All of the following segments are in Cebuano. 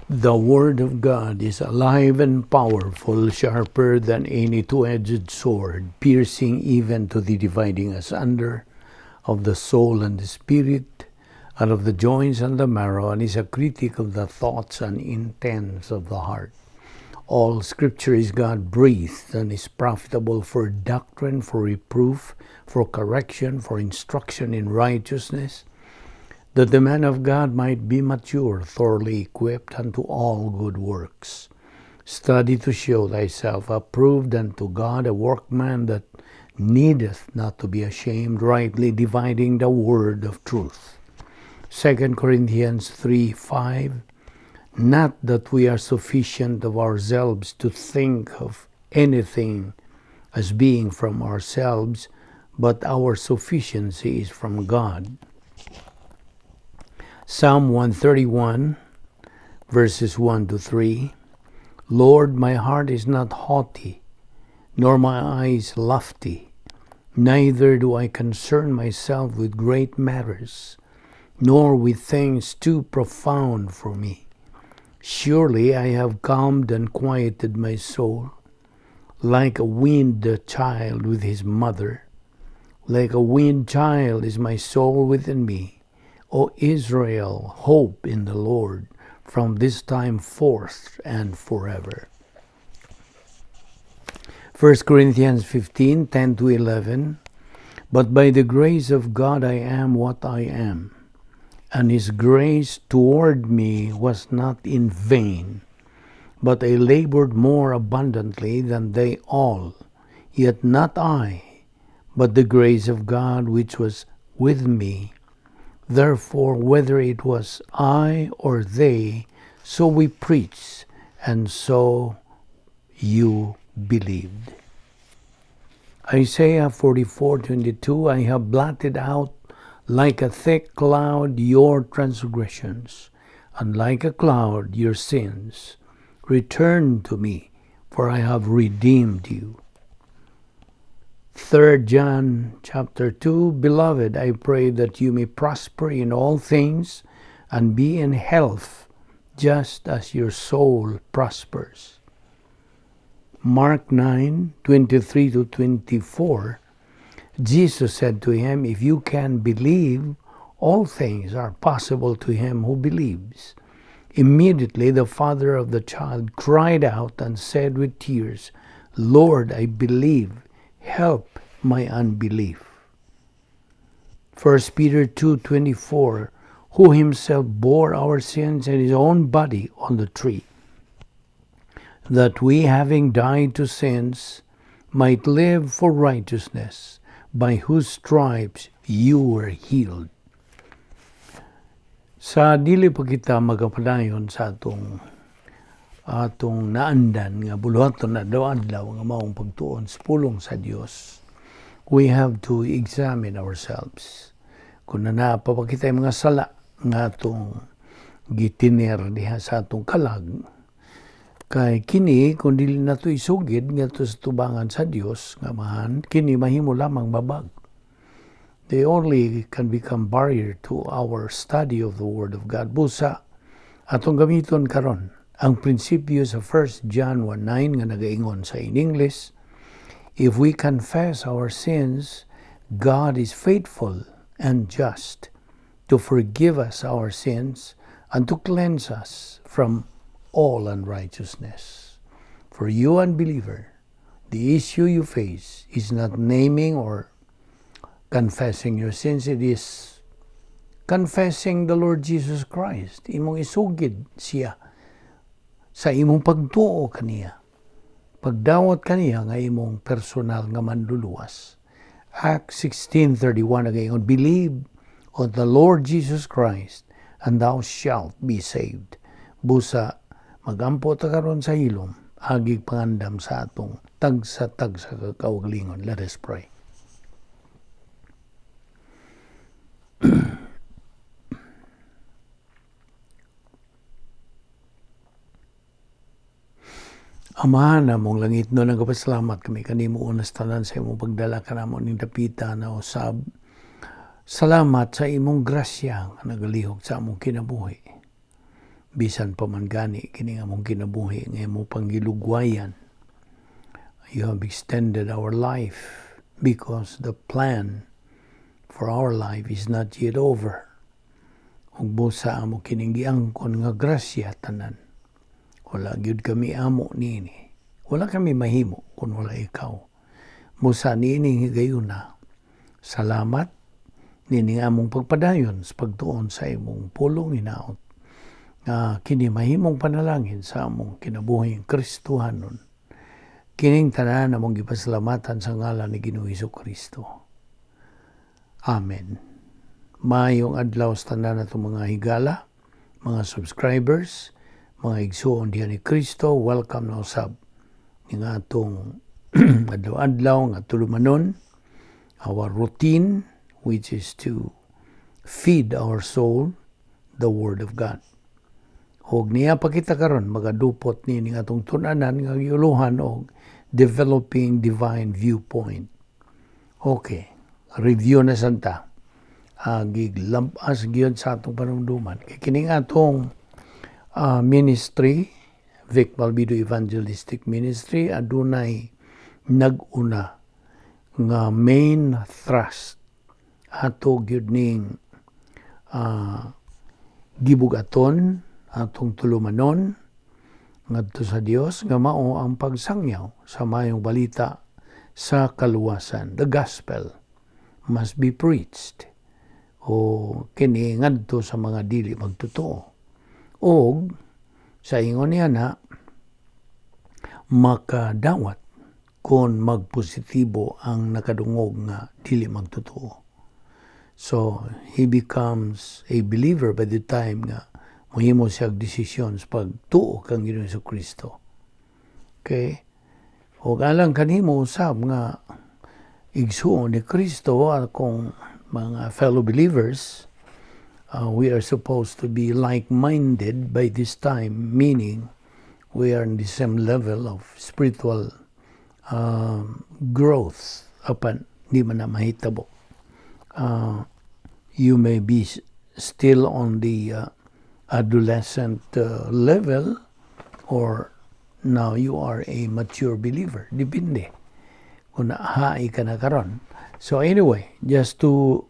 The Word of God is alive and powerful, sharper than any two-edged sword, piercing even to the dividing asunder of the soul and the spirit, and of the joints and the marrow, and is a critic of the thoughts and intents of the heart. All Scripture is God-breathed and is profitable for doctrine, for reproof, for correction, for instruction in righteousness, that the man of God might be mature, thoroughly equipped unto all good works. Study to show thyself approved unto God, a workman that needeth not to be ashamed, rightly dividing the word of truth. 2 Corinthians 3:5. Not that we are sufficient of ourselves to think of anything as being from ourselves, but our sufficiency is from God. Psalm 131, verses 1 to 3. Lord, my heart is not haughty, nor my eyes lofty, neither do I concern myself with great matters, nor with things too profound for me. Surely I have calmed and quieted my soul, like a weaned child with his mother. Like a weaned child is my soul within me. O Israel, hope in the Lord from this time forth and forever. 1 Corinthians 15:10 to 11. But by the grace of God I am what I am, and His grace toward me was not in vain, but I labored more abundantly than they all. Yet not I, but the grace of God which was with me. Therefore, whether it was I or they, so we preach, and so you believed. Isaiah 44:22, I have blotted out like a thick cloud your transgressions, and like a cloud your sins. Return to me, for I have redeemed you. 3 John chapter 2, Beloved, I pray that you may prosper in all things and be in health, just as your soul prospers. Mark 9:23 to 24, Jesus said to him, If you can believe, all things are possible to him who believes. Immediately the father of the child cried out and said with tears, Lord, I believe, help my unbelief. 1 Peter 2:24, Who himself bore our sins in his own body on the tree, that we, having died to sins, might live for righteousness, by whose stripes you were healed. Sa dili pa kita magapadayon sa atong naandan nga buluhaton adlaw-adlaw nga maong pagtuon sa pulong sa Dios, we have to examine ourselves. Kung naa pa ba kita'y mga sala nga atong gitiner diha sa atong kalag, kay kini kung dili nato isugid ngadto sa tubangan sa Dios nga Amahan, kini mahimo lamang babag. They only can become barrier to our study of the Word of God. Busa atong gamiton karon ang prinsipyo sa 1 John 1:9 nga nagaingon sa in English, If we confess our sins, God is faithful and just to forgive us our sins and to cleanse us from all unrighteousness. For you, unbeliever, the issue you face is not naming or confessing your sins, it is confessing the Lord Jesus Christ. Imong isugid siya sa imong pagtuo kaniya. Pagdawat kaniya nga imong personal nga manluluwas. Acts 16:31 nagaingon, Believe on the Lord Jesus Christ and thou shalt be saved. Busa magampo ta karon sa hilom, agig pangandam sa atong tagsa-tagsa ka kaugalingon. Let us pray. Amahan namong langit no, nagapasalamat kami kanimo unas tanan sa imong pagdala kanamo ning dapita na usab. Salamat sa imong grasya nga nagalihok sa among kinabuhi. Bisan pa man gani kini nga among kinabuhi nga imo pang gilugwayan. You have extended our life because the plan for our life is not yet over. Ug busa amo kining giangkon nga grasya tanan. Wala gyud kami amo niini. Wala kami mahimo kung wala ikaw. Busa niining higayuna. Salamat nining among pagpadayon sa pagtuon sa imong pulong hinaot nga kini mahimong panalangin sa among kinabuhing Kristohanon. Kining tanan among gipasalamatan sa ngalan ni Ginoong Hesus Kristo. Amen. Maayong adlaw sa tanan natong mga higala, mga subscribers, mga igsuon diha ni Kristo, welcome na usab ning atong adlaw-adlaw nga tulumanon, our routine, which is to feed our soul the Word of God. Og niya pa kita karon magadupot ni atong tun-anan nga giuluhan og developing divine viewpoint. Okay, review na santa. Giglampas gyud sa atong panumduman. Kay kining atong ministry, Vic Balbido Evangelistic Ministry, adunay nag-una nga main thrust ato gyud ning gibugaton atong tulumanon ngadto sa Dios nga mao ang pagsangyaw sa Maayong Balita sa kaluwasan. The gospel must be preached o kini ngadto sa mga dili magtotoo. Og sa ingon niya na makadawat kung magpositibo ang nakadungog nga dili magtotoo. So he becomes a believer by the time nga mohimo siya og desisyon sa pagtuo kang Ginoong Kristo. Okay? Og alang kanimo usab nga igsuon ni Kristo, akong mga fellow believers, we are supposed to be like-minded by this time, meaning we are in the same level of spiritual growth apan di man na mahitabo. You may be still on the adolescent level or now you are a mature believer. Depende kung nahaay ka na karon. So anyway, just to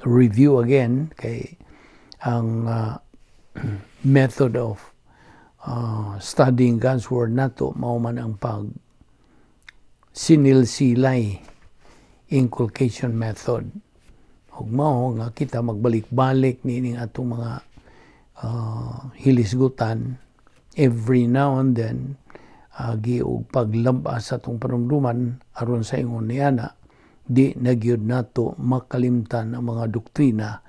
review again, kay ang method of studying God's Word nato mao man ang pag sinilsilay, inculcation method, ug mao nga kita magbalik-balik niining atong mga hilisgutan every now and then, agi og paglabas sa atong panumduman aron sa ingon niana di na gyud nato makalimtan ang mga doktrina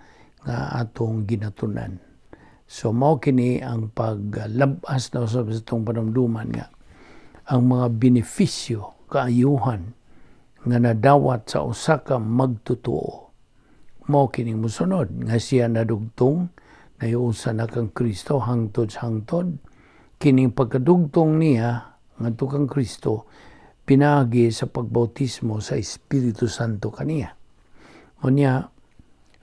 nga atong ginatunan. So mao kini ang paglabas na usab sa atong panumduman nga ang mga benepisyo, kaayuhan nga nadawat sa usa ka magtotoo mao kining mosunod nga siya nadugtong naiusa na kang Kristo hangtod sa hangtod. Kining pagkadugtong niya ngadto kang Kristo pinaagi sa pagbautismo sa Espiritu Santo kaniya. Unya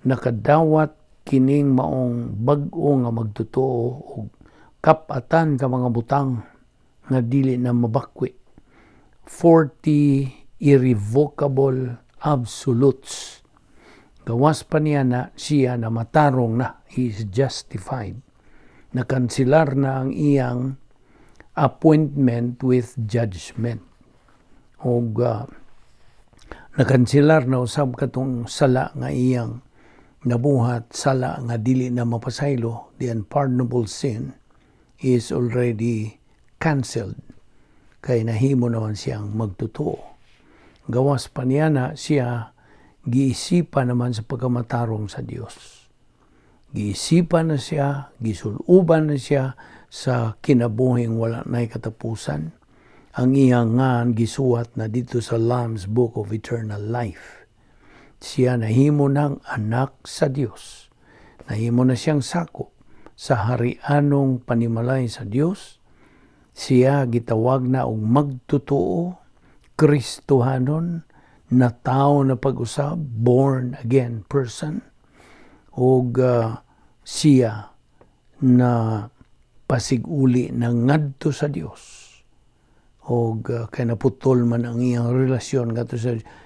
nakadawat kining maong bag-o nga magtotoo og kap-atan ka mga butang nga dili na mabakwi. 40 irrevocable absolutes. Gawas pa niya na siya na matarong na, he is justified. Nakansilar na ang iyang appointment with judgment. Og nakansilar na usab katong sala nga iyang nabuhat, sala nga dili na mapasaylo, the unpardonable sin is already cancelled kay nahimo naman siyang magtotoo. Gawas pa niya na siya giisipan naman sa pagkamatarong sa Dios. Giisipan na siya, gisuluban na siya sa kinabuhing wala na'y katapusan. Ang iyang ngan gisuwat na dito sa Lamb's Book of Eternal Life. Siya nahimo ng anak sa Dios. Nahimo na siyang sakop sa harianong panimalay sa Dios. Siya gitawag na og magtotoo, Kristohanon, na tao na pag-usab, born again person, og siya na Pasig-uli na ngadto sa Dios og kay naputol man ang iyang relasyon ngadto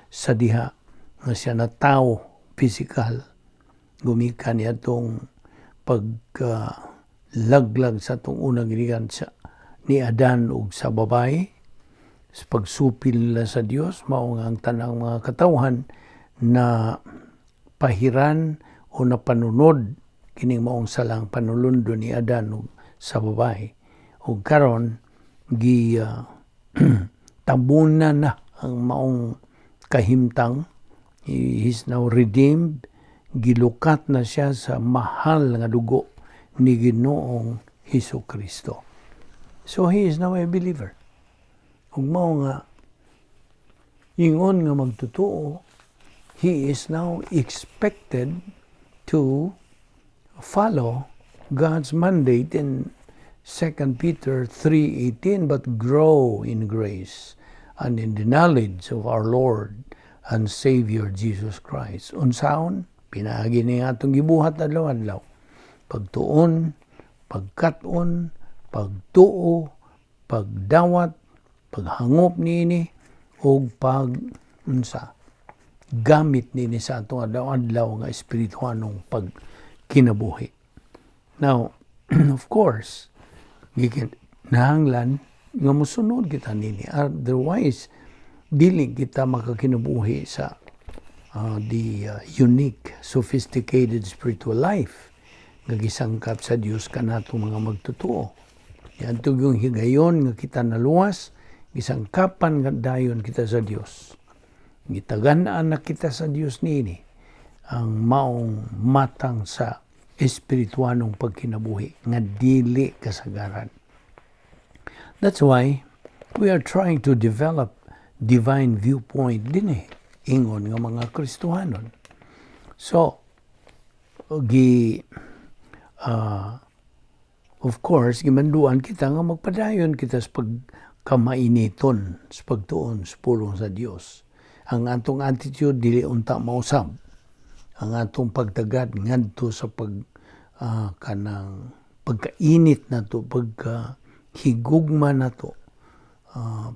sa diha nga siya natawo physical gumikan niadtong pag laglag sa atong unang ginikan sa ni Adan ug sa babae sa pagsupil nila sa Dios. Mao nga ang tanang mga katawhan na pahiran o napanunod kining maong salang panulundo ni Adan ug sa babae, ug karon gi tabunan na ang maong kahimtang. He is now redeemed, gilukat na siya sa mahal nga dugo ni Ginoong Hesus Kristo. So he is now a believer. Ug mao nga ingon nga magtotoo, he is now expected to follow God's mandate in 2 Peter 3:18, "But grow in grace and in the knowledge of our Lord and Savior Jesus Christ." Unsaon? Pinaagi ni atong gibuhat adlaw-adlaw. Pagtuon, pagkat-on, pagtuo, pagdawat, paghangop niini ug pag unsa gamit niini sa atong adlaw-adlaw nga espirituhanong pagkinabuhi. Now, of course, gikinahanglan nga mosunod kita nini. Otherwise, dili kita makakinabuhi sa the unique, sophisticated spiritual life nga gisangkap sa Dios kanato mga magtotoo. Yan yung higayon nga kita naluwas, gisangkapan nga dayon kita sa Dios. Gitagan-an na kita sa Dios niini ang maong matang sa espirituanong pagkinabuhi nga dili kasagaran. That's why we are trying to develop divine viewpoint din eh, ingon nga mga Kristohanon. So, gi of course, gimanduan kita nga magpadayon kita sa pagkamainiton sa pagtuon sa pulong sa Dios. Ang atong attitude dili unta mausab. Ang atong pagtagad ngadto sa pag kanang pagkainit nato, pagka higugma nato,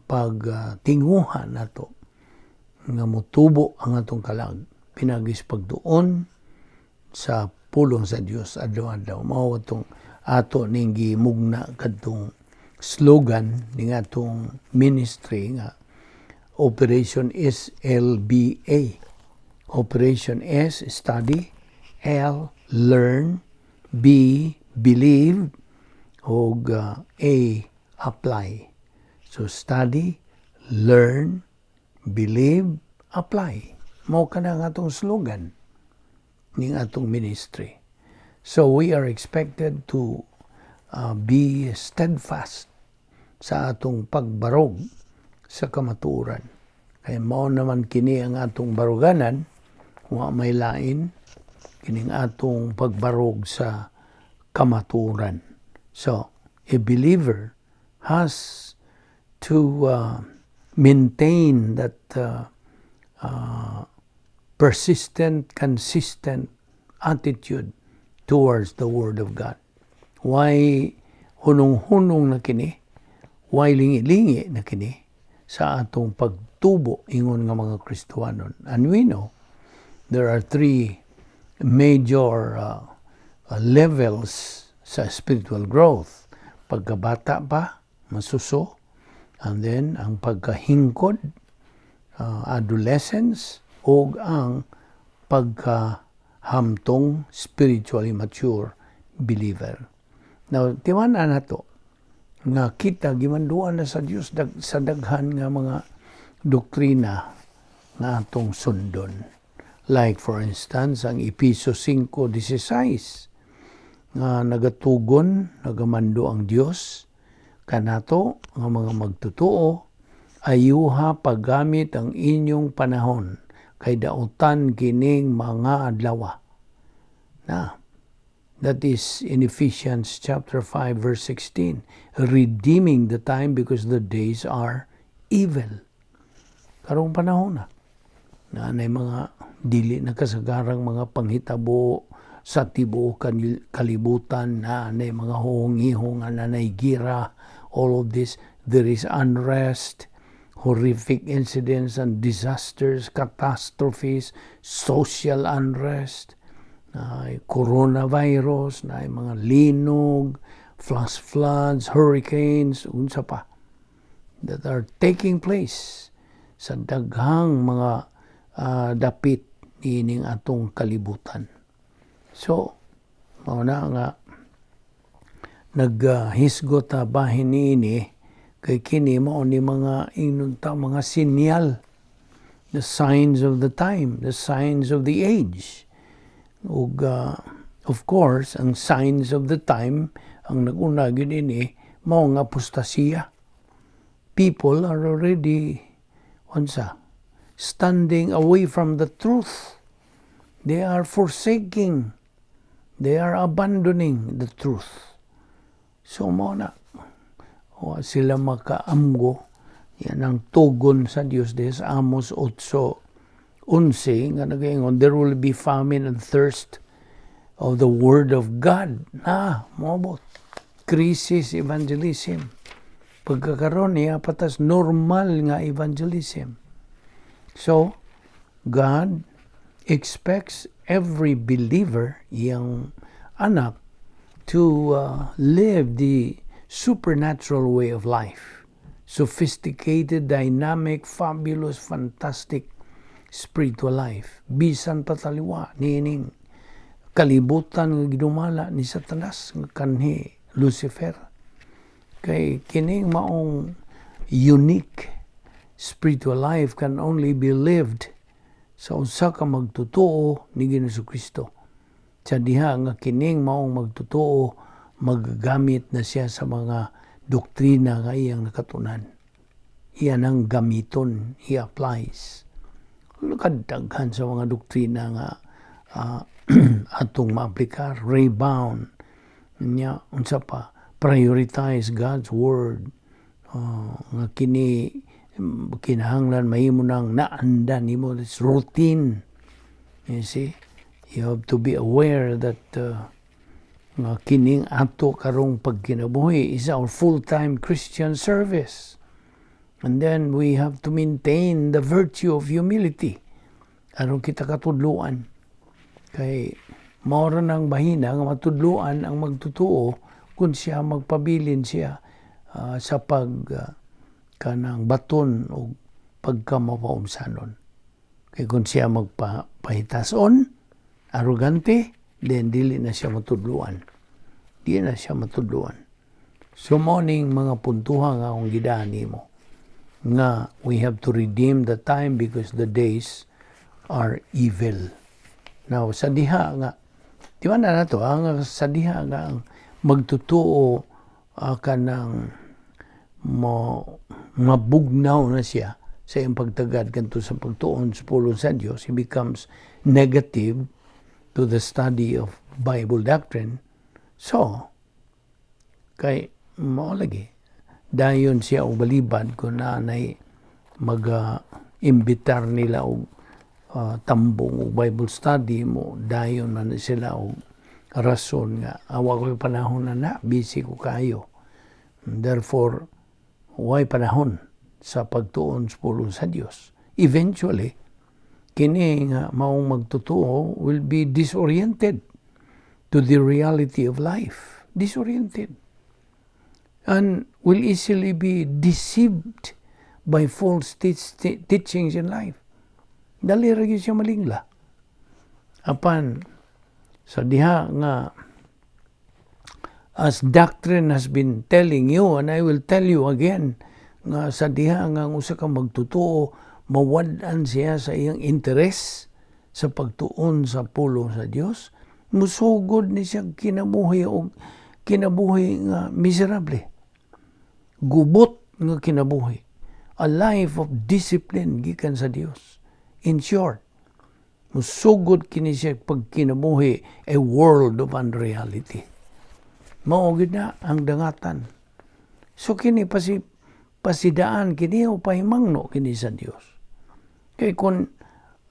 pagtinguha nato nga motubo ang atong kalag pinaagi sa pagtuon sa pulong sa Dios adlaw-adlaw. Mao atong ato ning gimugna kadtong slogan ning atong ministry nga Operation SLBA. Operation S, study, L, learn, B, believe, ug A, apply. So study, learn, believe, apply. Mao kana ang atong slogan ning atong ministry. So we are expected to be steadfast sa atong pagbarog sa kamatuoran. Kaya mao naman kini ang atong baruganan, wa may lain kining atong pagbarog sa kamatuoran. So, a believer has to maintain that persistent, consistent attitude towards the Word of God. Why hunong-hunong na kini? Why lingi-lingi na kini sa atong pagtubo ingon nga mga Kristohanon? And we know there are three major levels sa spiritual growth. Pagkabata pa, masuso, and then ang pagkahingkod, adolescence, o ang pagkahamtong spiritually mature believer. Now, timan-an nato nga kita gimanduan na sa Dios sa daghan nga mga doktrina nga atong sundon. Like, for instance, ang Epeso 5:16 nga nagatugon, nagamando ang Dios kanato nga mga magtotoo, "Ayuha paggamit ang inyong panahon kay dautan kining mga adlaw." Na that is in Ephesians chapter 5 verse 16, redeeming the time because the days are evil. Karong panahon na na mga dili na kasagarang mga panghitabo. Sa tibuok kalibutan na nay mga huhong-ihong, na nay gira, all of this, there is unrest, horrific incidents and disasters, catastrophes, social unrest, na coronavirus, na mga linog, flash floods, hurricanes, unsa pa, that are taking place sa daghang mga dapit niining atong kalibutan. So, mao na nga naghisgot ta bahin niini kay kini mao ni mga, ingnon ta, mga sinyal, the signs of the time, the signs of the age. Ug of course, ang signs of the time, ang naguna gyud ini mao ang apostasiya. People are already, unsa, standing away from the truth. They are forsaking, they are abandoning the truth. So mao na wa sila makaamgo. Yan ang tugon sa Dios des Amos 8:11 nga nagaingon, "There will be famine and thirst of the word of God." Na moabot crisis evangelism. Pagkakaron niya patas normal nga evangelism. So God expects every believer, iyang anak, to live the supernatural way of life. Sophisticated, dynamic, fabulous, fantastic spiritual life. Bisan pataliwa niining kalibutan nga gidumala ni Satanas nga kanhi Lucifer. Kay kining maong unique spiritual life can only be lived sa usa ka magtotoo ni Ginoong Kristo. Sa diha nga kining maong magtotoo magagamit na siya sa mga doktrina nga iyang nakatunan. Iyan ang gamiton, he applies. Kadaghan sa mga doktrina nga atong maaplikar, rebound, nya unsa pa, prioritize God's word, nga kini kinahanglan mahimo nang naandan nimo, it's routine. You see, you have to be aware that nga kining ato karong pagkinabuhi is our full-time Christian service. And then we have to maintain the virtue of humility aron kita katudluan. Kay mao ra nang bahina nga matudluan ang magtotoo kung siya magpabilin siya sa pag kanang baton og pagkamapaumsanon. Kay kung siya magpahitason, arrogante, then dili na siya matudluan. Di na siya matudluan. So mao ning mga puntuha nga akong gidaan nimo nga we have to redeem the time because the days are evil. Now, sa diha nga, di ba na nato, ang sa diha nga ang magtotoo kanang mo mabugnaw na siya sa iyang pagtagad kanto sa pagtuon sa pulong sa Dios, he becomes negative to the study of Bible doctrine. So, kay mao lagi, dayon siya og balibad kung naanay mag imbitar nila og tambong og Bible study mo, dayon man sila og rason nga awa ko panahon na na, busy ko kayo. Therefore, way panahon sa pagtuon sa pulong sa Dios. Eventually, kini nga maong magtotoo will be disoriented to the reality of life. Disoriented. And will easily be deceived by false teachings in life. Dali ra gyud siya malingla. Apan sa diha nga as doctrine has been telling you, and I will tell you again, nga sa diha nga ang usa ka magtotoo mawad-an siya sa iyang interes sa pagtuon sa pulong sa Dios, musugod ni siya kinabuhi og kinabuhi nga miserable, gubot nga kinabuhi, a life of discipline gikan sa Dios. In short, musugod kini siya pagkinabuhi, a world of unreality. Mao gyud na ang dangatan. So kini pasidaan kini o pahimangno kini sa Dios. Kay kung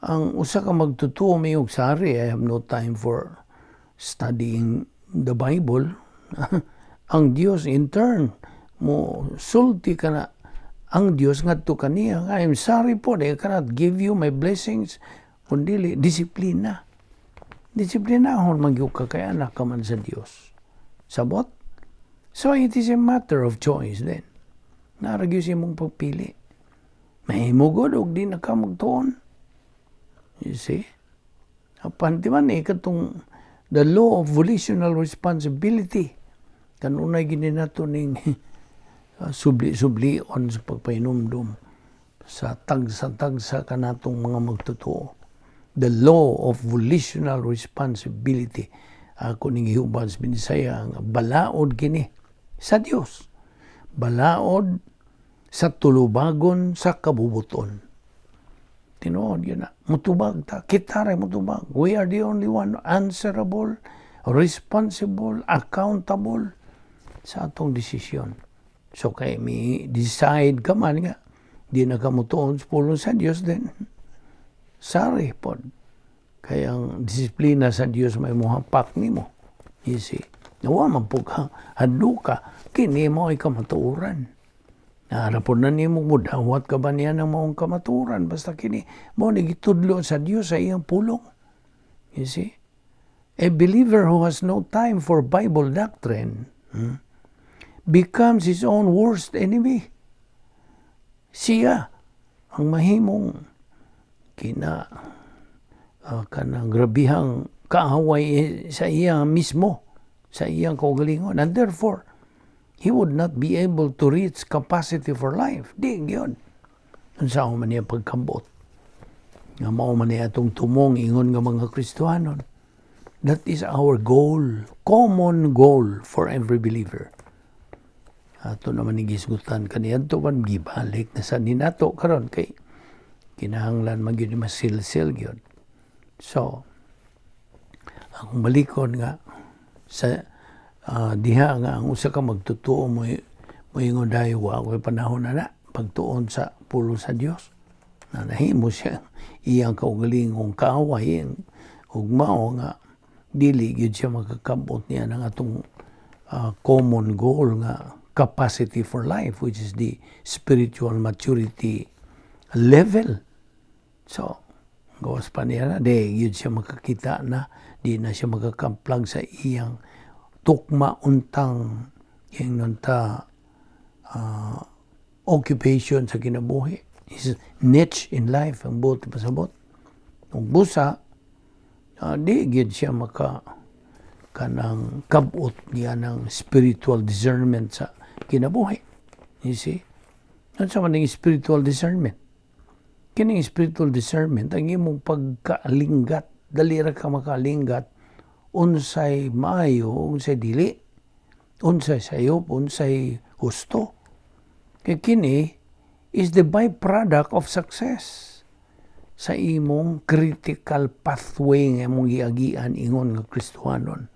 ang usa ka magtotoo may sari, "I have no time for studying the Bible, ang Dios in turn mo sulti ka na ang Dios ngadto kaniya, "I am sorry po, I cannot give you my blessings kung dili disiplina." Disiplinahon man gyud ka kay anak ka man sa Dios. Sabot? So it is a matter of choice then. Naa ra gyud sa imong pagpili. Mahimo gud og di na ka magtuon. You see? Apan di man eh, katong the law of volitional responsibility. Kanunay gini nato ning subli-sublion sa pagpahinumdum sa tagsa-tagsa kanatong mga magtotoo. The law of volitional responsibility. Ako ning gihubad sa Binisaya nga balaod kini sa Dios. Balaod sa tulubagon sa kabubuton. Tinuod yun na. Mutubag ta. Kita rin mutubag. We are the only one answerable, responsible, accountable sa atong desisyon. So kay mi decide ka man nga, di na ka mutuon sa pulong sa Dios, then sorry pod. Kaya ang disiplina sa Dios may muhapak nimo. You see? Nawa man po ka, hadlo ka, kini mo ay kamatuoran. Naara po na nimo mudawat ka ba niya ng maong kamatuoran? Basta kini mo ni gitudlo sa Dios sa iyang pulong. You see? A believer who has no time for Bible doctrine becomes his own worst enemy. Siya ang mahimong kina kanang grabihang kaaway sa iya mismo, sa iyang kaugalingon. And therefore, he would not be able to reach capacity for life. Di yun. Unsa man niya pagkambot? Nga mao man niya atong tumong ingon nga mga Kristohanon. That is our goal, common goal for every believer. Ato naman ni gisgutan kaniadto man, gibalik na sa ninato karon kay kinahanglan man gyud masilsil gyud. So, akong balikon nga sa diha nga ang usa ka magtotoo mo moingon dayo, "Wa ko'y panahon na na pagtuon sa pulong sa Dios," na nahimo siya iyang kaugalingong kaaway ug mao nga dili gyud siya makakabot niya ng atong common goal nga capacity for life, which is the spiritual maturity level. So gawas pa niya na di gyud siya makakita na di na siya makakamplag sa iyang tukma untang ingnon ta occupation sa kinabuhi, his niche in life ang buot pasabot. Ug busa di gyud siya maka kanang kabot niya ng spiritual discernment sa kinabuhi. You see? Unsa man ning spiritual discernment? Kining spiritual discernment ang imong pagkaalinggat, dali ra ka makaalinggat unsay maayo, unsay dili, unsay sayop, unsay husto. Kay kini is the byproduct of success sa imong critical pathway nga imong giagian ingon nga Kristohanon.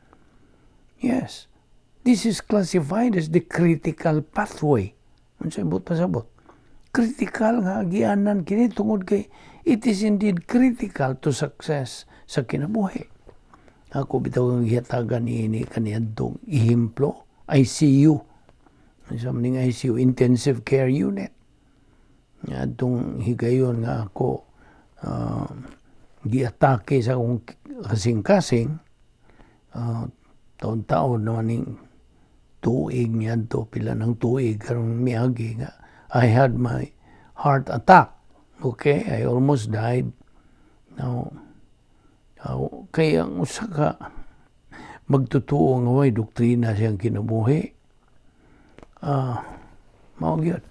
Yes. This is classified as the critical pathway. Unsay buot pasabot? Critical nga agianan kini tungod kay it is indeed critical to success sa kinabuhi. Ako bitaw ang gihatagan niini kaniadtong ehemplo, ICU. Sa maning ICU, Intensive Care Unit. Adtong higayon nga ako giatake sa akong kasing-kasing, taon-taon naman ning tuig niadto, pila ng tuig karon miagi nga I had my heart attack. Okay, I almost died. Now, kay ang usa ka magtotoo nga way doktrina siyang kinabuhi, mao gyud.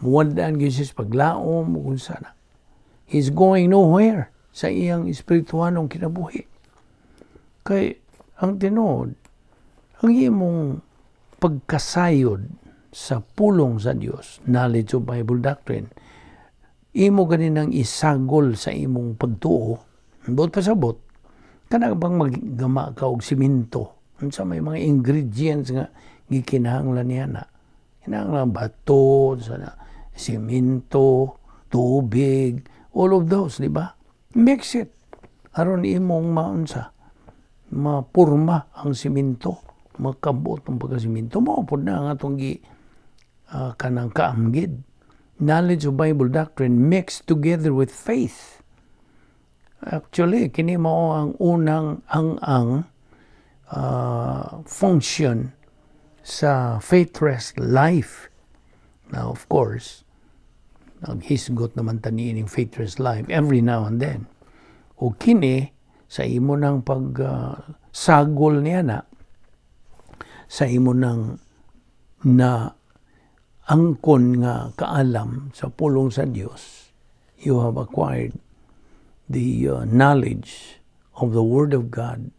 Muwad-an gyud siya sa paglaom ug unsa na. He's going nowhere sa iyang espirituhanong kinabuhi. Kay ang tinuod, ang imong pagkasayod sa pulong sa Dios, knowledge of Bible doctrine, imo ganinang isagol sa imong pagtuo, buot pasabot, kana bang maggama ka og simento, unsa may mga ingredients nga gikinahanglan niya na. Kinahanglan bato, sa na, simento, tubig, all of those, di ba? Mix it. Aron imong maunsa, Mapurma ang simento, makabot ang pagkasiminto. Mao pod na ang atong gi kanang kaamgid. Knowledge of Bible doctrine mixed together with faith. Actually, kini mao ang unang ang function sa faith rest life. Now, of course, naghisgot naman ta niining faith rest life every now and then. O kini, sa imo ng pag sagol niya na, sa imo ng na angkon nga kaalam sa pulong sa Dios, you have acquired the knowledge of the Word of God.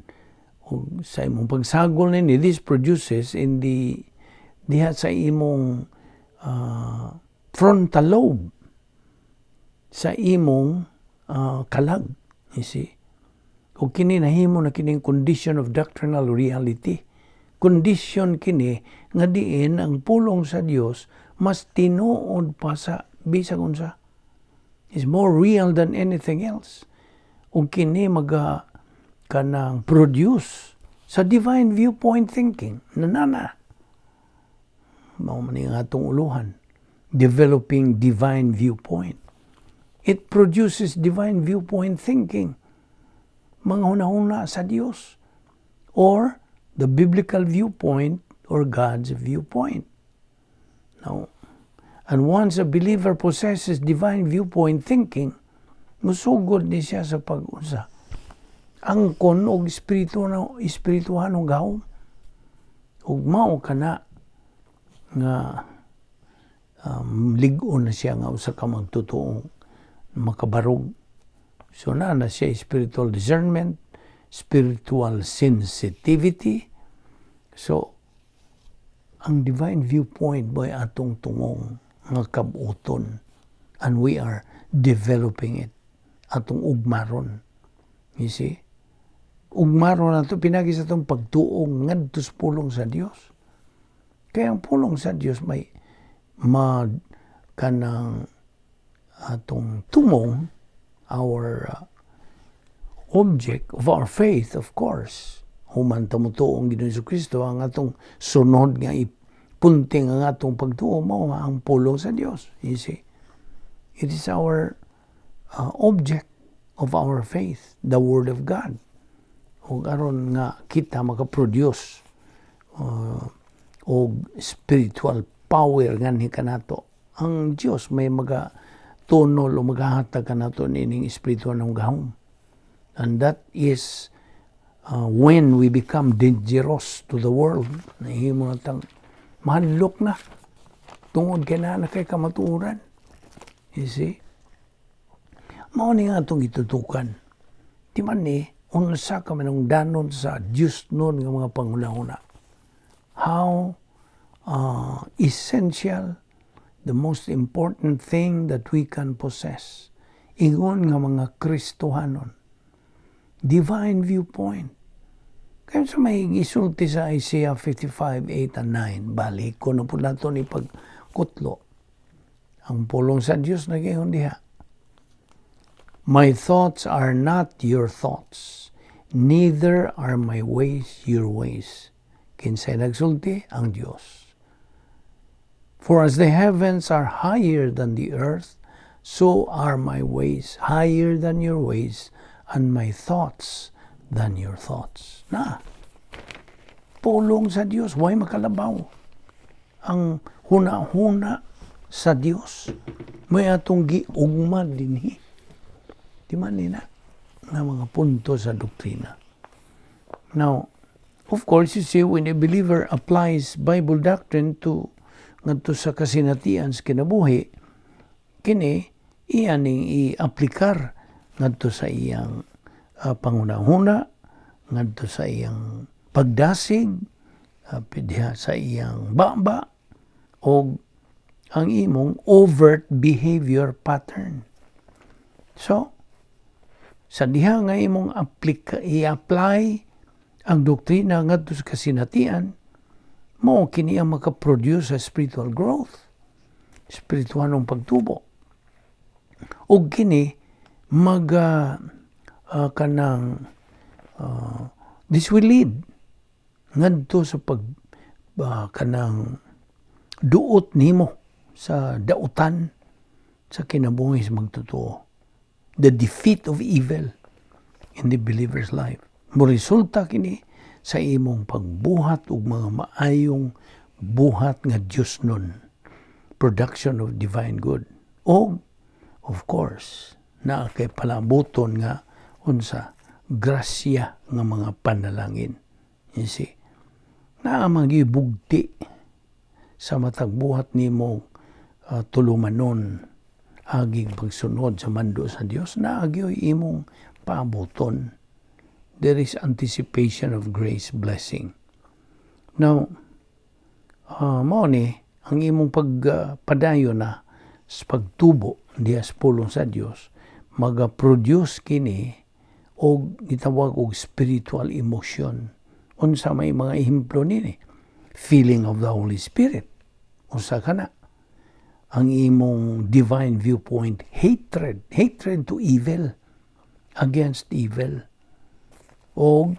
O sa imong pagsagol nini, this produces in the diha sa imong frontal lobe, sa imong kalag, you see. O kini nahimo na kining condition of doctrinal reality. Condition kini nga diin ang pulong sa Dios mas tinuod pa sa bisag unsa, is more real than anything else. Ug kini maga kanang produce sa divine viewpoint thinking nanana mao man ang atong uluhan, developing divine viewpoint. It produces divine viewpoint thinking, mga hunahuna sa Dios or the biblical viewpoint or God's viewpoint. Now, and once a believer possesses divine viewpoint thinking, musugod ni siya sa pag-unsa, angkon og espiritu na espirituhanong gahom, ug mao kana nga lig-on na siya nga usa ka magtutuong makabarog. So na siya spiritual discernment, spiritual sensitivity. So ang divine viewpoint mo'y atong tungong nga kabuton and we are developing it, atong ugmaron, you see. Ugmaron nato pinagi sa atong pagtuong ngadto sa pulong sa Dios, kaya ang pulong sa Dios may ma kanang atong tumong, our object of our faith. Of course, human ta motuong Ginoong Kristo, ang atong sunod nga ipunting ang atong pagtuo mao ang pulong sa Dios, you see. It is our object of our faith, the Word of God, ug aron nga kita makaproduce og spiritual power nganhi kanato, ang Dios may maga tunol o maghahatag kanato nining espiritual ng gahom. And that is when we become dangerous to the world. Nahimo na tang mahadlok na tungod kay naa na kay kamatuoran, you see. Mao ni nga atong gitutukan. Di man ni unsa ka manungdanon sa Dios nun nga mga panghuna-huna, how essential, the most important thing that we can possess ingon nga mga Kristohanon, divine viewpoint. Kaya sa may gisulti sa Isaiah 55, 8 and 9, balik ko na po nato ni pagkutlo. Ang pulong sa Diyos nag-ingon diha, "My thoughts are not your thoughts, neither are my ways your ways." Kinsay nagsulti? Ang Diyos. "For as the heavens are higher than the earth, so are my ways higher than your ways, and my thoughts than your thoughts." Na, pulong sa Dios, way makalabaw ang huna-huna sa Dios. May atong giugma dinhi. Di man ni na nga mga punto sa doktrina. Now, of course, you see, when a believer applies Bible doctrine to ngadto sa kasinatian sa kinabuhi, kini iya ning i-aplikar ngadto sa iyang panghuna-huna, ngadto sa iyang pagdasig, diha sa iyang baba, og ang imong overt behavior pattern. So, sa diha nga imong i-apply ang doktrina ngadto sa kasinatian, mao kini ang makaproduce sa spiritual growth, spiritualong pagtubo. Ug kini mag kanang This will lead ngadto sa pag kanang duot nimo sa dautan sa kinabuhi sa magtotoo. The defeat of evil in the believer's life. Mo resulta kini sa imong pagbuhat og mga maayong buhat nga Dios nun. Production of divine good. O, of course, naa kay palabuton nga unsa grasya nga mga panalangin. You see? Naa bugti sa matag buhat nimo tulumanon aging pagsunod sa mando sa Dios, naa gyoy imong paabuton. There is anticipation of grace blessing. Now, mao ni ang imong pagpadayon na sa pagtubo diha sa pulong sa Dios, maga-produce kini og gitawag og spiritual emotion. Unsa may mga ehemplo nini? Feeling of the Holy Spirit, usa kana. Ang imong divine viewpoint, hatred, hatred to evil, against evil, o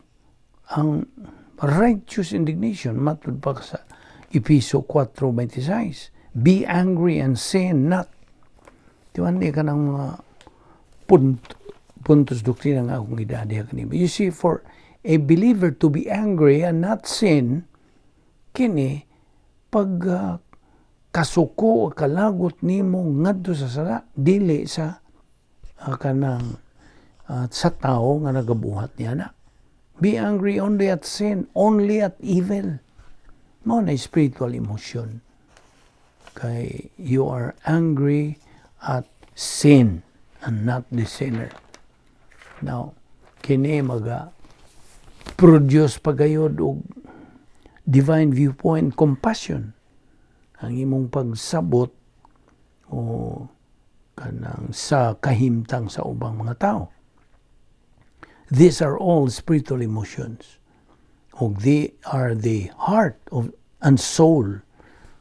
ang righteous indignation matud pa sa Epeso 4:26, "Be angry and sin not." Di ba? Hindi ka ng mga puntos doktrina nga akong gidadiha kanimo. You see, for a believer to be angry and not sin, kini pag kasuko o kalagot nimo ngadto sa sala, dili sa kanang sa tao nga nagabuhat niya na. Be angry only at sin, only at evil. Mao na spiritual emotion. Kay you are angry at sin and not the sinner. Now, kini maga produce pagayod og divine viewpoint compassion, ang imong pagsabot o kanang sa kahimtang sa ubang mga tao. These are all spiritual emotions og they are the heart of and soul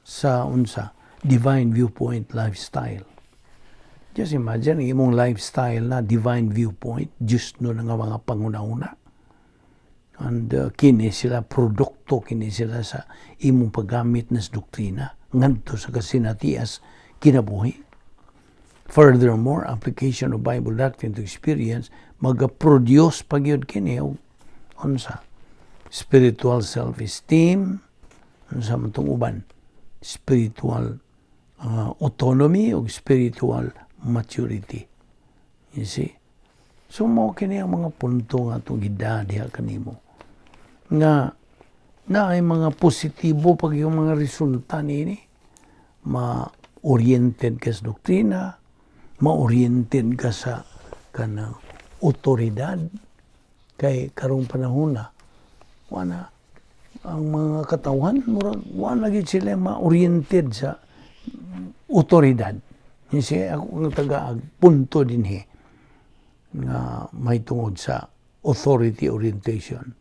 sa unsa divine viewpoint lifestyle. Just imagine ang imong lifestyle na divine viewpoint, Diyos no nga mga panguna-una. And kini sila produkto kini sila sa imong paggamit na sa doktrina ngadto sa kasinatias kinabuhi. Furthermore, application of Bible doctrine to experience maga-produce pa gyud kini og unsa spiritual self-esteem, unsa man tong uban, spiritual autonomy o spiritual maturity. You see? So mao kini ang mga punto nga atong gidadiha kanimo. Nga naay mga positibo pag yung mga resulta nini. Ma-oriented ka sa doktrina, ma-oriented ka sa kanang otoridad, kay karong panahon na wala ang mga katawhan, murag wala gyud sila ma-oriented sa otoridad. Kasi ako ang taga punto dinhi nga may tungod sa authority orientation.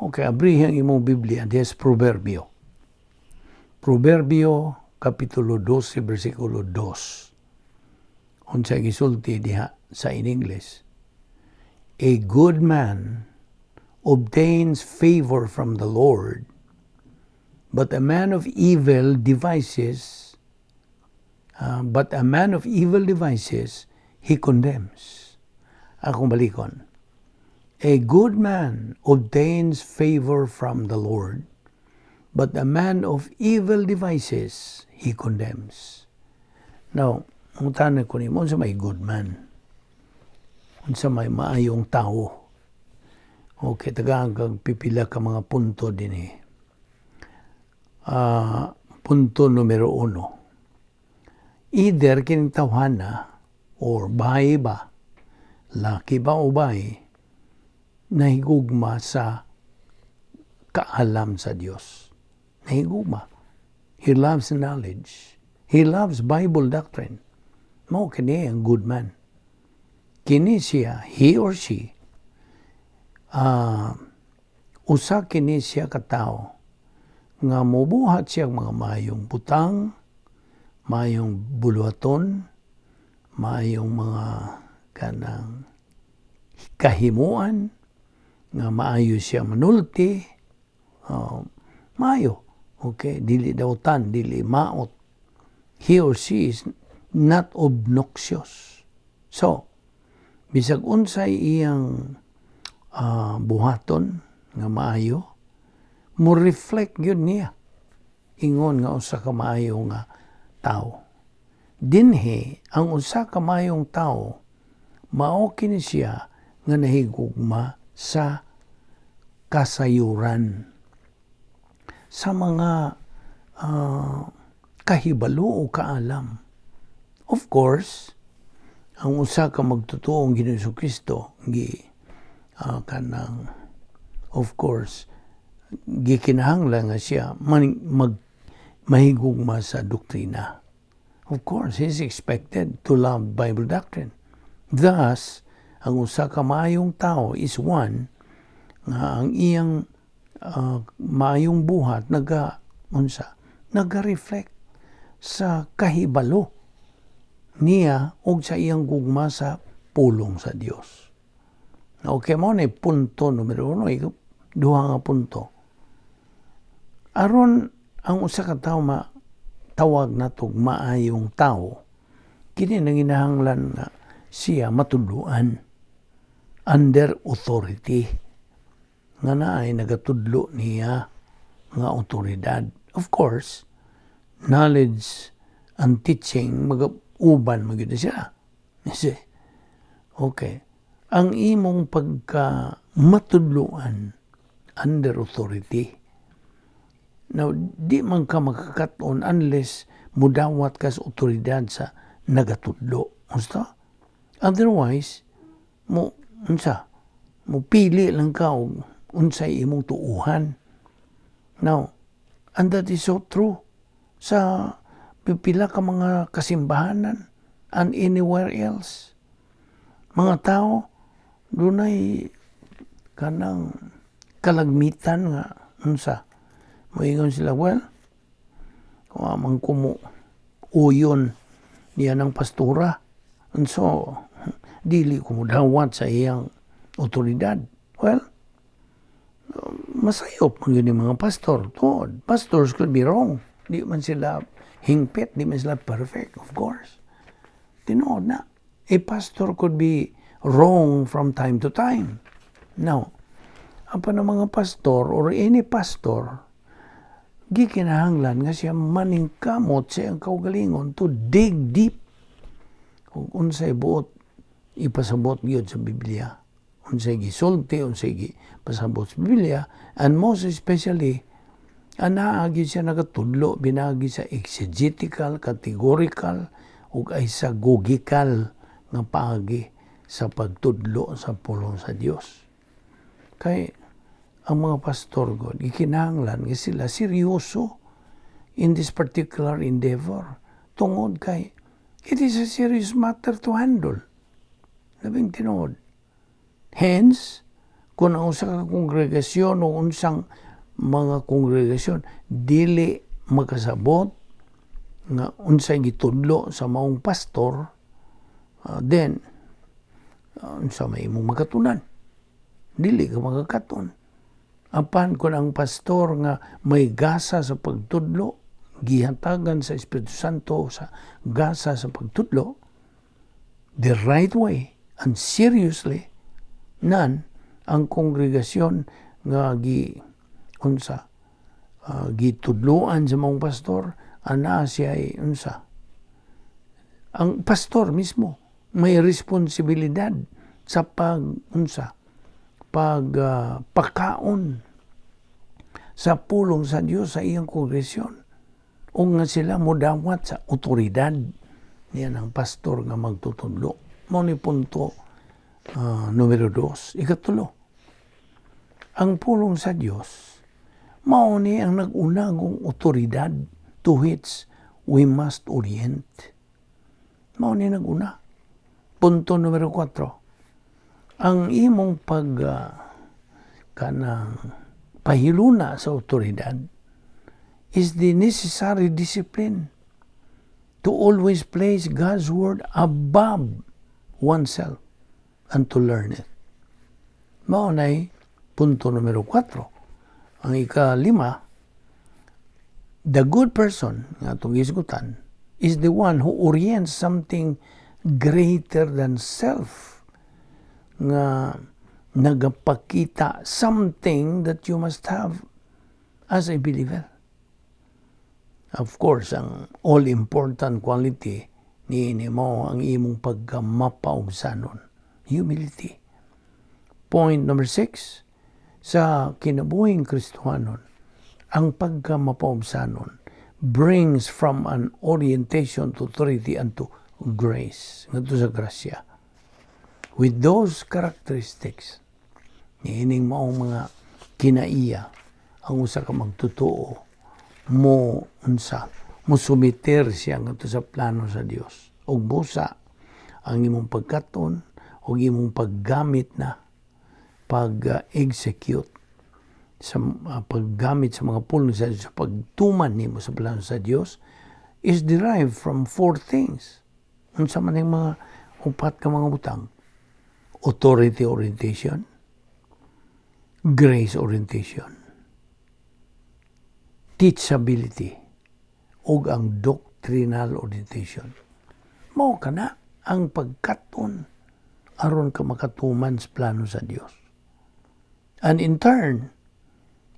Okay, abrihin ang imong Biblia diha sa Proverbio. Proverbio Kapitulo 12 versikulo 2. Unsa gisulti diha sa in English? "A good man obtains favor from the Lord, but a man of evil devices he condemns." Akong balikon. "A good man obtains favor from the Lord, but a man of evil devices he condemns." Now, ang tanong ko nimo, unsa may good man? Unsa may maayong tao? Okay, tagaan kag pipila ka mga punto dinhi. Punto numero 1. Either kining tawhana or bahay ba, laki ba o bahay, nahigugma sa kaalam sa Dios. Nahigugma. He loves knowledge. He loves Bible doctrine. Mao kini ang good man. Kini siya, he or she, usa kini siya katao nga mobuhat siya mga mayong butang, mayong buluhaton, mayong mga kanang kahimuan Nga maayo siya manulti, maayo. Okay, dili dawtan, dili maot. He or she is not obnoxious. So, bisag unsay iyang buhaton nga maayo, mo reflect gyud niya ingon nga usa ka maayo nga tawo. Dinhi ang usa ka maayong tawo, mao kini siya nga nahigugma sa kasayuran, sa mga kahibalo o kaalam. Of course, ang usa ka magtutuong Ginoong Kristo gi kanang, of course, gikinahanglan nga siya man, mag mahigugma sa doktrina. Of course, he is expected to love Bible doctrine. Thus, ang usa ka maayong tao is one nga ang iyang maayong buhat naga unsa, naga-reflect sa kahibalo niya ug sa iyang gugma sa pulong sa Dios. Okay, mao ni punto numero 1, duha nga punto. Aron ang usa ka tawo matawag natog maayong tawo, kini nanginahanglan nga siya matudloan under authority, nga naay nagatudlo niya nga otoridad. Of course, knowledge and teaching mag-uban magyud sila. You see? Okay. Ang imong pagka matudloan under authority. Now, di man ka makakaton unless mudawat ka sa otoridad sa nagatudlo. Gusto? Otherwise, mo unsa, mo pili lang ka og unsay imong tuuhan. Now, and that is so true sa pipila ka mga kasimbahanan and anywhere else. Mga tao, dunay kanang kalagmitan nga unsa, moingon sila, "Well, wa man ko mo uyon niya ng pastora. And so, dili ko modawat sa iyang otoridad." Well, masayop man gyud mga pastor. Tuod, pastors could be wrong. Di man sila hingpit, di man sila perfect, of course. Tinuod na. A pastor could be wrong from time to time. Now, apan ang mga pastor or any pastor, gikinahanglan nga siya maningkamot sa iyang kaugalingon to dig deep kung unsay buot ipasabot gyud sa Biblia, unsay gisulti, unsay gipasabot sa Biblia, and most especially anaa gyud siya nagatudlo binagi sa exegetical, categorical ug isagogical nga paagi sa pagtudlo sa pulong sa Dios. Kay ang mga pastor god, gikinahanglan nga sila seryoso in this particular endeavor tungod kay it is a serious matter to handle. Labing tinuod. Hence, kung ang usa ka kongregasyon o unsang mga kongregasyon dili makasabot nga unsay gitudlo sa maong pastor, then unsa may imong makatunan? Dili ka makakaton. Apan kung ang pastor nga may gasa sa pagtudlo, gihatagan sa Espiritu Santo sa gasa sa pagtudlo, the right way and seriously, nan ang kongregasyon nga gi unsa, gitudloan sa maong pastor, ana siya ay unsa, ang pastor mismo may responsibilidad sa pag unsa, pag pakaon sa pulong sa Dios sa iyang kongregasyon o nga sila modawat sa otoridad niya ng pastor nga magtutudlo. Mao ni punto numero 2. Ikatulo, ang pulong sa Dios mao ni ang nag-unagong otoridad to which we must orient. Mao ni nag-una. Punto numero 4, ang imong pag kanang pahiluna sa otoridad is the necessary discipline to always place God's word above oneself and to learn it. Mao nay Punto numero 4. Ang ika-lima, the good person nga atong gisgutan is the one who orients something greater than self, nga nagapakita something that you must have as a believer. Of course, ang all-important quality ni mo ang imong pagkamapaubsanon, humility. Point number 6, sa kinabuhing Kristohanon, ang pagkamapaubsanon brings from an orientation to authority and to grace, ngadto sa grasya. With those characteristics, niining maong mga kinaiya, ang usa ka magtotoo mo unsa mo sumiter siya ngadto sa plano sa Dios ug busa ang imong pagkaton ug imong paggamit na pag-execute sa paggamit sa mga pulong sa Dios, sa pagtuman nimo sa plano sa Dios, is derived from four things. Unsa man ang mga upat ka mga butang? Authority orientation, grace orientation, teachability, ug ang doctrinal orientation. Mao kana ang pagkaton aron ka makatuman sa plano sa Dios. And in turn,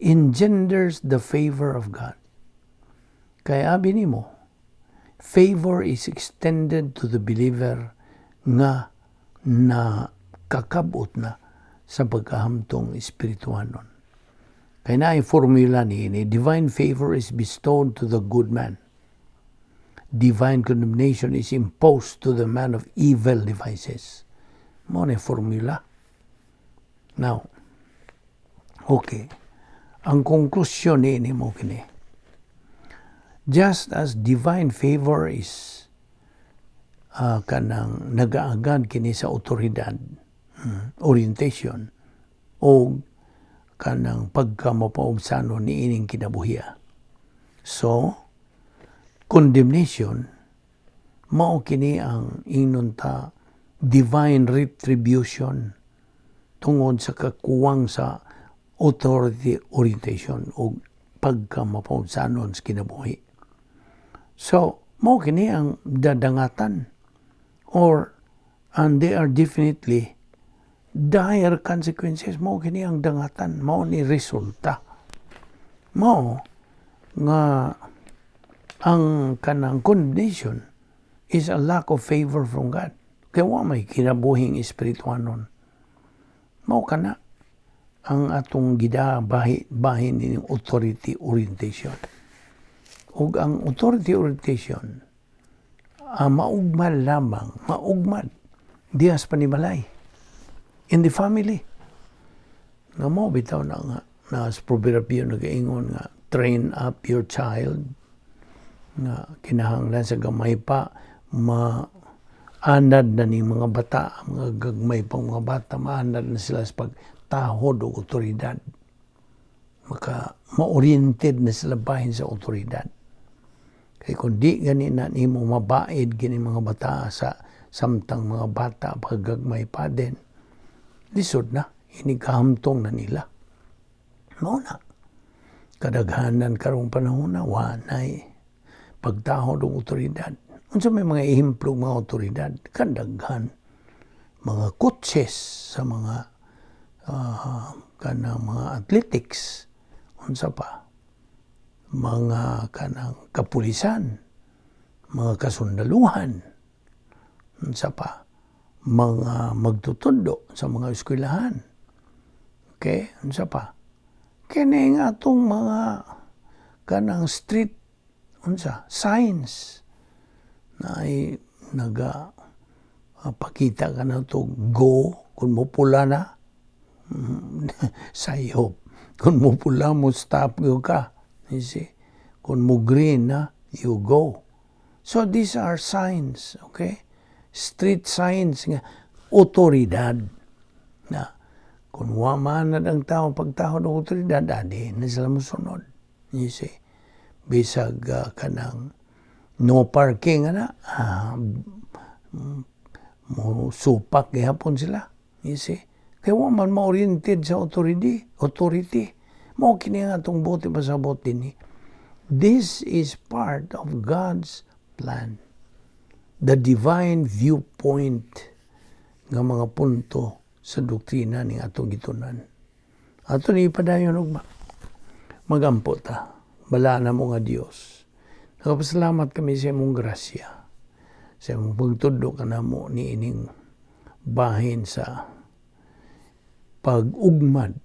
engenders the favor of God. Kaya abi nimo, favor is extended to the believer nga na kakabot na sa pagkahamtong espirituanon. Kay naay formula ni ini, divine favor is bestowed to the good man. Divine condemnation is imposed to the man of evil devices. Mao na formula. Now, okay. Ang konklusyon ni ini mo kini. Just as divine favor is kanang nagaagad kini sa otoridad, orientation, o kanang pagkamapaubsano ni ining kinabuhiya. So, condemnation, mao kini ang ingnon ta divine retribution tungod sa kakuwang sa authority orientation o pagkamapaubsanon sa kinabuhi. So, mao kini ang dadangatan or and they are definitely dire consequences. Mao kini ang dangatan, mao ni resulta. Mao nga ang kanang condemnation is a lack of favor from God. Kaya wa may kinabuhing espirituanon. Mao kana ang atong gida bahi bahin ning authority orientation. Ug ang authority orientation maugmal lamang, maugmal diha sa panimalay, in the family. Nga mo bitaw na nga na sa proverbio nagaingon nga "Train up your child," nga kinahanglan sa gamay pa maanad na ni mga bata, mga gagmay pang mga bata, maanad na sila sa pagtahod og otoridad. Maka ma-oriented na sila bahin sa otoridad. Kay kung di gani na nimo mabaid gini mga bata sa samtang mga bata pagagmay pa din, lisod na, inigkahamtong na nila. Mao na. Kadaghanan karong panahon na wa nay pagtahod og otoridad. Unsa may mga ehemplo mga otoridad? Kadaghan. Mga coaches sa mga kanang mga athletics. Unsa pa? Mga kanang kapulisan, mga kasundaluhan. Unsa pa? Mga magtutundo sa mga eskwelahan. Okay? Unsa pa? Kini nga atong mga kanang street unsa signs na ay naga pakita ka na to go kung mo pula na sayop, kung mo pula mo stop ka, you see. Kung mo green na, you go. So these are signs, okay, street signs nga otoridad na kung wa man ang tao pagtahod og otoridad, adi na sila mosunod, you see. Bisag kanang no parking ana, mo supak gihapon sila, you see. Kay wa man ma-oriented sa authority, authority. Mao kini nga atong buot ipasabot dinhi. This is part of God's plan. The divine viewpoint nga mga punto sa doktrina ning atong gitunan. Ato ni ipadayon ugma. Magampo ta. Balaan namo nga Dios. Nagapasalamat kami sa imong grasya. Sa imong pagtudlo kanamo ni ining bahin sa pag-ugmad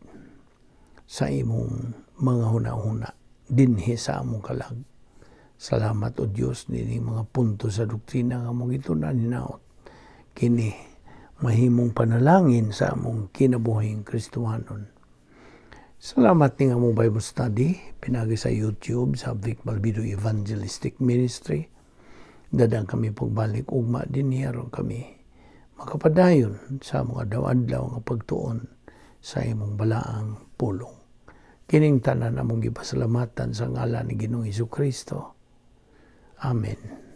sa imong mga hunahuna dinhi sa among kalag. Salamat, O Dios, nining mga punto sa doktrina nga among gitunan. Hinaot kini mahimong panalangin sa among kinabuhing Kristohanon. Salamat ning among Bible study pinagi sa YouTube sa Vic Balbido Evangelistic Ministry. Dadang kami pagbalik ugma dinhi aron kami makapadayon sa mga adlaw-adlaw nga pagtuon sa imong balaang pulong. Kining tanan among gipasalamatan sa ngalan ni Ginoong Kristo. Amen.